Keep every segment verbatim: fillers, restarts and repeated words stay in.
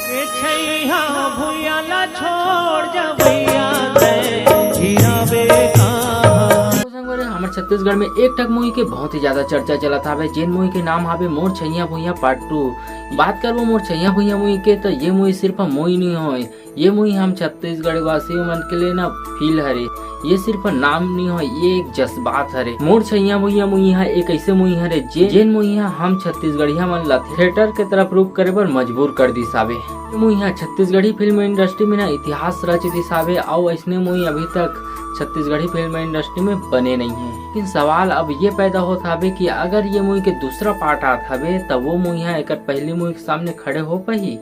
ए छैया भुइया ला छोड़ जा भैया, तै गिरावे कहाँ। तो संगवारी, हमर छत्तीसगढ़ में एक ठक मुई के बहुत ही ज्यादा चर्चा चलत हावे, जेन मुई के नाम हावे मोर छैया भुइया पार्ट टू। बात करबो मोर छैया भुइया मुई के, तो ये मुई सिर्फ मुई नहीं होय, ये मुई हम छत्तीसगढ़ वासी मन के लिए ना फील हरे। ये सिर्फ नाम नहीं हो, ये एक जज्बात हरे। मोर छैया भुइया मुई हा एक ऐसे मुई हरे, जे जेन मुई हा हम छत्तीसगढ़िया मन ला थिएटर के तरफ रुख करे बर मजबूर कर दिस हावे। मुई हा छत्तीसगढ़ी फिल्म इंडस्ट्री में ना इतिहास रच दिस हावे, अउ ऐसने मुई अभी तक छत्तीसगढ़ी फिल्म इंडस्ट्री में बने नहीं है। लेकिन सवाल अब ये पैदा होत हावे कि अगर ये मुई के दूसरा पार्ट आत हावे, त वो मुई हा एकर पहली मुई के सामने खड़े हो पाही?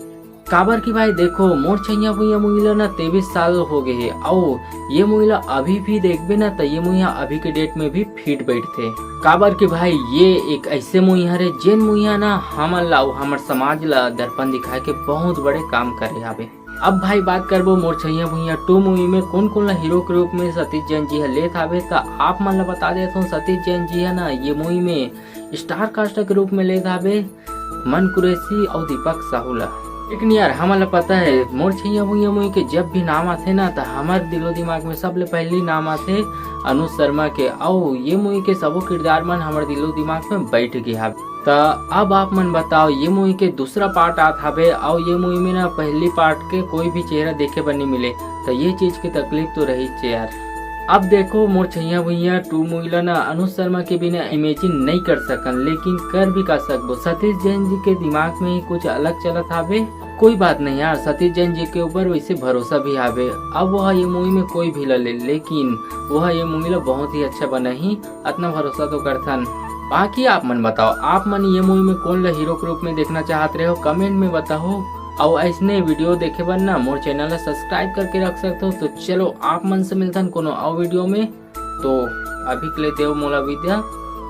काबर कि भाई देखो, मोर छैया भुइया मुई ला ना तेईस साल हो गए हे, अउ ये मुई ला अभी भी देखबे ना, त ये मुई हा अभी के डेट में भी फिट बैठथे। काबर कि भाई, ये एक ऐसे मुई हरे, जेन मुई हा ना हमन ला अउ हमर समाज ला दर्पण दिखाए के बहुत बड़े काम करे हावे। अब भाई बात करबो मोर छैया भुइया टू मुई में कौन कौन ला हीरो के रूप में सतीश जैन जी हा लेत हावे, त आप मन ला बता देत हूँ, सतीश जैन जी हा ना ये मुई में स्टार कास्ट के रूप में लेत हावे मन कुरैशी अउ दीपक साहू ला। लेकिन यार, हमन ला पता है, मोर छैया भुइया मुई के जब भी नाम आथे ना, त हमर दिलो दिमाग में सबले पहली नाम आथे अनुज शर्मा के। अउ ये मुई के सबो किरदार मन हमर दिलो दिमाग में बैठ गे हावे। त अब आप मन बताओ, ये मुई के दूसरा पार्ट आत हावे, अउ ये मुई में ना पहली पार्ट के कोई भी चेहरा देखे बर नहीं मिले, त ये चीज की तकलीफ तो रही चे यार। अब देखो, मोर छैया भुइया टू मुई ला ना अनुज शर्मा के बिना इमेजिन नहीं कर सकन, लेकिन कर भी का सकबो। सतीश जैन जी के दिमाग में ही कुछ अलग चलत हावे। कोई बात नहीं यार, सतीश जैन जी के ऊपर वैसे भरोसा भी हावे। अब वह ये मुई में कोई भी ला ले, लेकिन वह ये मुई ला बहुत ही अच्छा बनाही, अतना भरोसा तो करथन। बाकी आप मन बताओ, आप मन ये मुई में कौन ला हीरो के रूप में देखना चाहत रहे हो, कमेंट में बताओ। अउ ऐसने वीडियो देखे बर ना मोर चैनल ला सब्सक्राइब करके रख सकते हो। तो चलो, आप मन से मिलथन कोनो अउ वीडियो में। तो अभी के लिए देव मोला विद्या।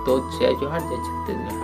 तो जय जोहार, जय छत्तीसगढ़।